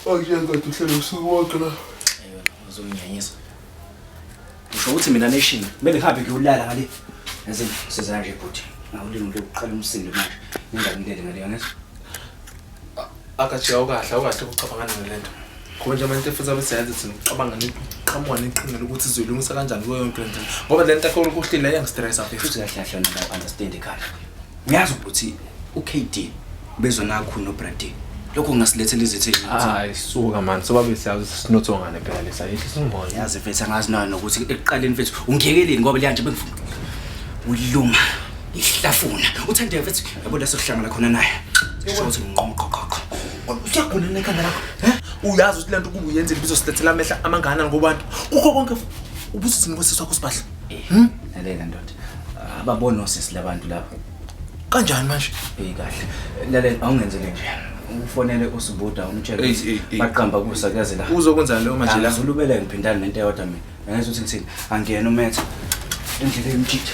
Akuyena kade uhlele usuku wonke la. Ayona uzonginyanyisa. Usho ukuthi mina nation kumele ngihambe ngiyolala ngale. Yazi siza nje bhuti. Ngawulinga ukuqala umsindo manje. Ngingangilele ngale yangizwa. Akathi awukahle awukahle ukucabangana nalento. Ngoba nje manje futhi abe siyazi thina ukucabanga niqhamuka neqhinga lokuthi sizoyilungisa kanjani kuyo yonke lento. Ngoba lento yakho ukuhlila iyangistressa mfethu. Futhi kahle kahle wena ngawu understand ekhaya. Uyazi ukuthi uKD bezonakho noBrady. Lokho kungasilethela izitha eziningi. Hayi suka man sobabe siyazi ukuthi sinothongane phela lesa yihle singibona. Yazi mfethu angazi nayo nokuthi ekuqaleni mfethu ungiyekeleni ngoba leya nje bengifuna uyiluma ihlafuna uthande mfethu yabo la sohlangana khona naye. Sho ukuthi nginqoqoqoqo. Usiyagula nekhanda lakho. He? Uyazi ukuthi lento kuba uyenzile ibizosilethela amehla amangakanani kubantu. Kukho konke ubusuthini kwesisi wakho sibahla. Hmm? Lalela ndoda. Ababona osisi labantu lapha. Kanjani manje? Hey kahle. Lalela awungenzele nje. Ufonele uSibuda umtshele Ey, ukuthi ey, ey. baqamba kusa kuyaze la. Uzokwenzani leyo manje la? Angizulubele ngiphindane nento eyodwa mina. Angizwa ukuthi ngithini. Angiyena umetha. Endleleni mjitha.